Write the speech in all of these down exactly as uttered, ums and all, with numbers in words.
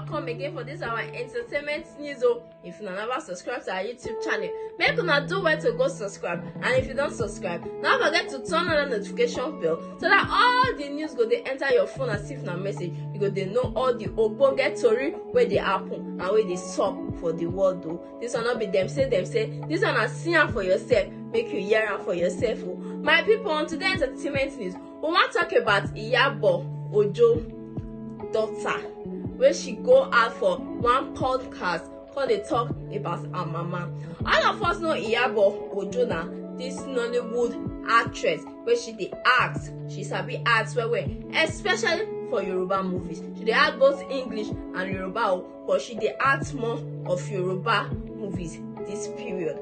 Come again for this our entertainment news o. If una never subscribe to our YouTube channel, make una do well to go subscribe. And if you don't subscribe, don't forget to turn on the notification bell so that all the news go dey enter your phone as if na message. You go dey know all the ogbonge tori wey dey happen and wey dey sup for the world o. This one no be dem say dem say. This one na see am for yourself. Make you hear am for yourself o. My people, on today entertainment news, we wan talk about Iyabo Ojo daughter wey she go out for one podcast come dey talk about her mama. All of us know Iyabo Ojo na this Nollywood actress wey she dey act. She sabi act well well, especially for Yoruba movies. She dey act both English and Yoruba o, but she dey act more of Yoruba movies this period.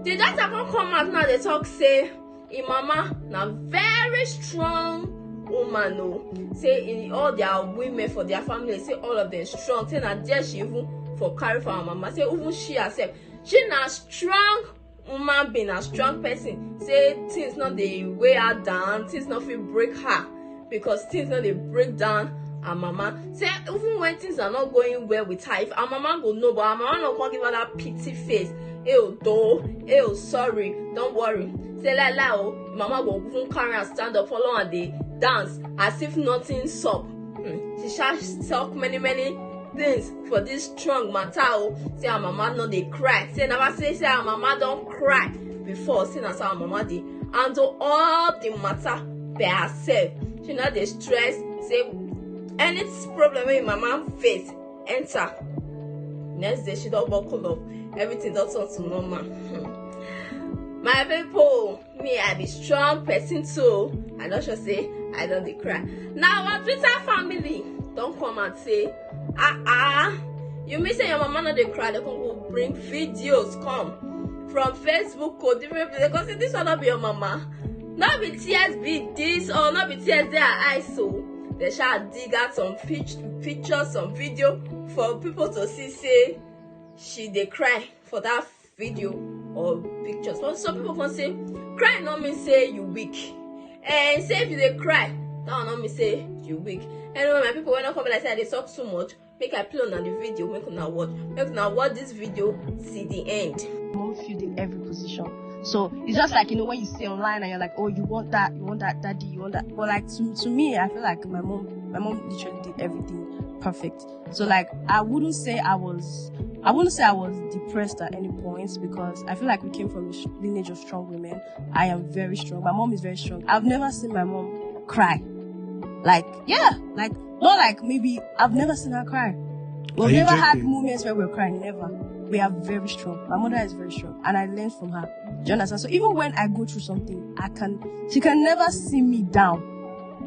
The daughter come come out now dey talk say im mama na very strong woman o. Say in all their women for their family, say all of them strong. Say na there she even for carry for her mama. Say even she herself, she na strong human being, na strong person. Say things no dey weigh her down, things no fit break her because things no dey break down her mama. Say even when things are not going well with her, if her mama go know, but her mama no come give her that pity face. Eyo do, eyo sorry, don't worry. Say lie lie o, mama go even carry am stand up, follow am dey dance as if nothing sup. Hmm. She sha talk many many things for this strong matter o. Say her mama no dey cry. Say never say say her mama don cry before. Say na so her mama dey handle all the matter by herself. She no dey stress. Say any problem wey im mama face enter, next day she don buckle up, everything don turn to normal. Hmm. My people, me I be strong person too. I no sure say I don dey cry. Now our Twitter family don come and say, ah ah, you mean say your mama no dey cry? They come go bring videos come from Facebook or different place. They come say this one no be your mama. No be tears be this or no be tears dey her eyes. So they shall dig out some pic- pictures, some video for people to see say she dey cry for that video or pictures. But some people come say cry no mean say you weak. And say if you dey cry, that one no mean say you weak. Anyway, my people, when I come like say I dey talk too much, make I play on the video, make una watch, make una watch this video till the end. Mom feel in every position. So it's just like, you know, when you see online and you're like, oh, you want that, you want that, daddy, you want that. But like to, to me, I feel like my mom, my mom literally did everything perfect. So like I wouldn't say I was, I wouldn't say I was depressed at any point because I feel like we came from a sh- lineage of strong women. I am very strong. My mom is very strong. I've never seen my mom cry. Like yeah, like not like maybe I've never seen her cry. We've never had moments where we're crying. Never. We are very strong. My mother is very strong, and I learned from her. Do you understand? So even when I go through something, I can. She can never see me down.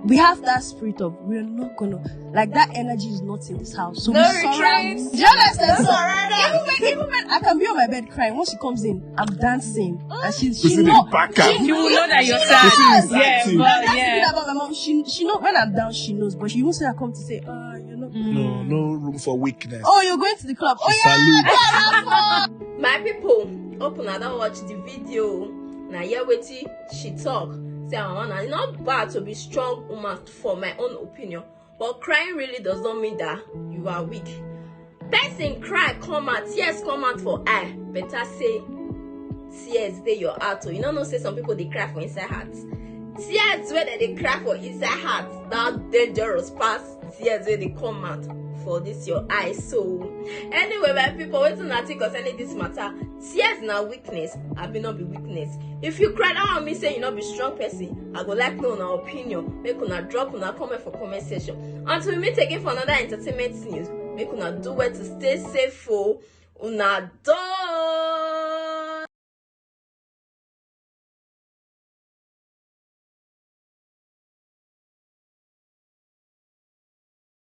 We have that spirit of we're not gonna, like, that energy is not in this house. So no we surround. Do you understand? So even when, even when I can be on my bed crying, when she comes in, I'm dancing, and she she know. She will know that you're sad. Yeah, but yeah. About my mom, she she know when I'm down, she knows, but she won't say I come to say, oh, you're not. No, no room for weakness. Oh, you're going to the club. Oh yeah. My people, hope una don watch the video. Na hear wetin she talk. Say her mama na not bad to be strong woman for my own opinion, but crying really does not mean that you are weak. Person cry come out, tears come out for eye. Better say tears dey your heart o. You no know say some people dey cry for inside heart. Tears wey dem dey cry for inside heart na dangerous pass tears wey dey come out for this your eye. So anyway, my people, wetin una think concerning this matter? Tears na weakness abi no be weakness? If you cry, that one mean say you no be strong person. I go like know una opinion. Make una drop una comment for comment section. Until we meet again for another entertainment news, make una do well to stay safe o. Una don